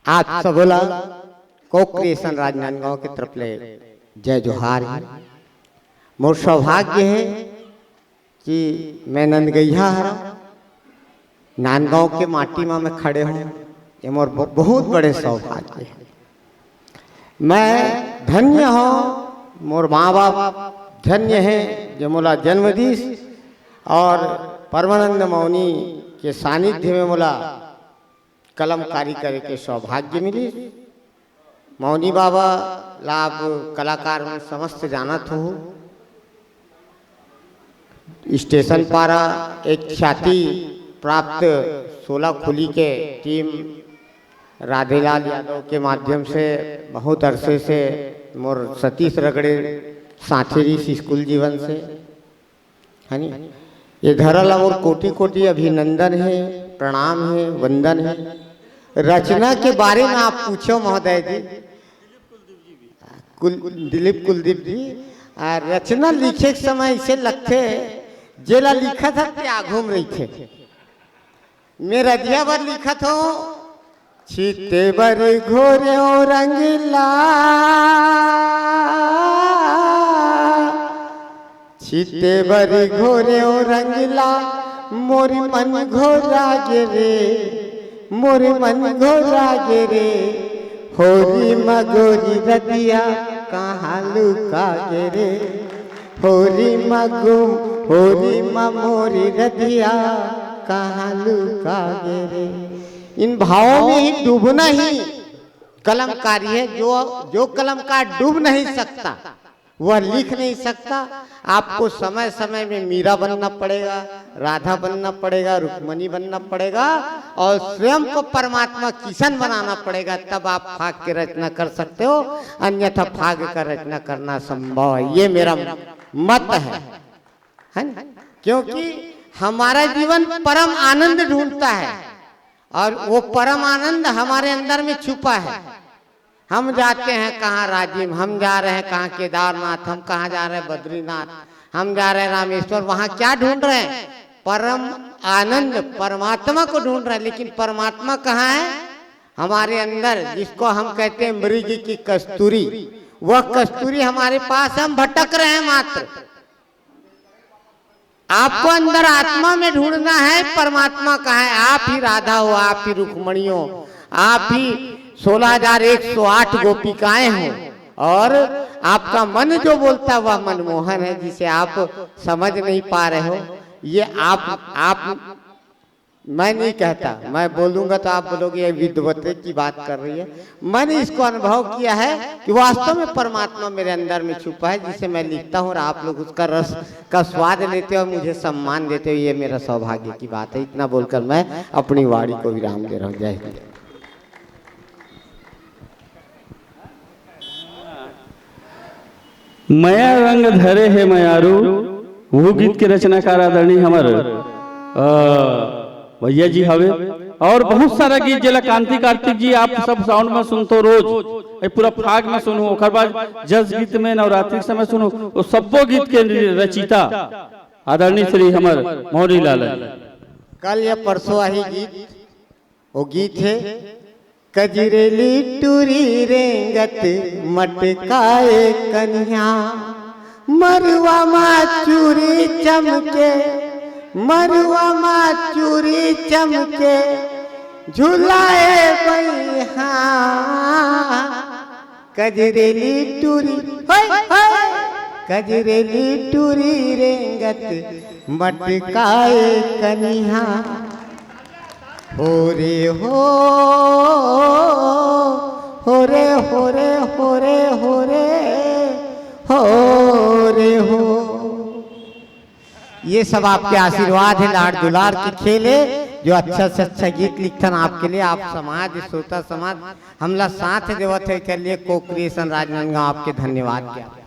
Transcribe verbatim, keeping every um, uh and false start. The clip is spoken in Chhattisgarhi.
आप सबो ला कोक क्रिएशन राजनांदगांव के तरफ ले जय जोहार हे। मोर सौभाग्य हे कि मैं नंदगैया हरंव, नांदगांव के माटी मा मैं खड़े हंव, ये मोर ब-, बहुत बड़े सौभाग्य हे। मैं धन्य हंव, मोर माँ बाप धन्य हे जो मोला जन्म दिस और परमानंद मौनी के सानिध्य में मोला कलमकारी करे के सौभाग्य मिलिस। मौनी बाबा ला आप कलाकार मन समस्त जानत हो। स्टेशन पारा एक ख्याति प्राप्त सोला खुली के टीम राधेलाल यादव के माध्यम से बहुत अरसे से मोर सतीश रगड़े साथी रहिस स्कूल जीवन से, है नी? ये धरा ला मोर कोटि कोटि अभिनंदन हे, प्रणाम हे, वंदन हे। रचना के बारे में आप पूछो महोदय जी, कुल-, दिलीप कुलदीप जी, आ, रचना लिखे के समय ऐसे लगथे, जेला लिखत हस ते आघू में रहिथे। मैं रधिया बर लिखत हंव, छिते बर घोरेंव रंग ला, छिते बर घोरेंव रंग ला, मोर मन घोरा गे रे, मोर मन घोरा गे रे, होरी म गोरी रधिया कहाँ लुका गे रे, होरी म गुम, होरी म मोरी रधिया कहाँ लुका गे रे। इन भावों में ही डूबना ही कलमकारी है। जो, जो कलमकार डूब नहीं सकता, वह लिख नहीं सकता। आपको समय समय में मीरा बनना पड़ेगा, राधा बनना पड़ेगा, रुक्मणी बनना पड़ेगा और स्वयं को परमात्मा किशन बनाना पड़ेगा, तब आप फाग की रचना कर सकते हो, अन्यथा फाग का रचना करना असंभव है। ये मेरा मत है, है ना? क्योंकि हमारा जीवन परम आनंद ढूंढता है और वो परम आनंद हमारे अंदर में छुपा है। हम जाते हैं कहाँ राजिम, हम जा रहे हैं कहाँ केदारनाथ, हम कहाँ जा रहे हैं बद्रीनाथ, हम जा रहे हैं रामेश्वर, वहाँ क्या ढूंढ रहे हैं? परम आनंद, परमात्मा को ढूंढ रहे हैं। लेकिन परमात्मा कहाँ है? हमारे अंदर, जिसको हम कहते हैं मृग की कस्तूरी, वह कस्तूरी हमारे पास है, हम भटक रहे हैं मात्र। आपको अंदर आत्मा में ढूंढना है, परमात्मा कहाँ है? आप ही राधा हो, आप ही रुक्मणी हो, आप ही सोलह हजार एक सौ आठ गोपिकाएं हो, और आपका मन जो बोलता है वह मनमोहन है, जिसे आप समझ नहीं पा रहे हो। ये आप, आप, मैं नहीं कहता, मैं बोलूंगा तो आप बोलोगे ये विद्वत की बात कर रही है। मैंने इसको अनुभव किया है कि वास्तव में परमात्मा मेरे अंदर में छुपा है, जिसे मैं लिखता हूँ और आप लोग उसका रस का स्वाद लेते हो और मुझे सम्मान देते हो। ये मेरा सौभाग्य की बात है। इतना बोलकर मैं अपनी वाणी को विराम दे रहा हूँ। जय हिंद। मया रंग धरे हे मयारू, वो गीत के रचनाकार आदरणीय हमर, अ, भैया जी हवे। और बहुत सारा गीत, जेला कांति कार्तिक जी आप सब साउंड में सुनथो रोज, ये पूरा फाग में सुनहू, ओकर बाद जस गीत में नवरात्रि के समय सुनहू, वो सब्बो गीत के रचिता आदरणीय श्री हमर मौनी लाल। कल या परसों आही गीत, वो गीत हे, कजरेली टूरी रेंगत मटकाए कनिहा, मरुआ मा चूरी चमके, मरुआ मा चूरी चमके, झुलाए बैहा। कजरेली टूरी, होय, होय, कजरेली टूरी रेंगत मटकाए कनिहा। हो रे हो, हो रे, हो रे, हो रे, हो रे, हो रे हो। ये सब आपके आशीर्वाद है, लाड़ दुलार की खेल है, जो अच्छा से अच्छा गीत लिखथन आपके लिए। आप समाज, श्रोता समाज हमला साथ देवत है, के लिए कोक क्रिएशन राजनांदगांव आपके धन्यवाद के।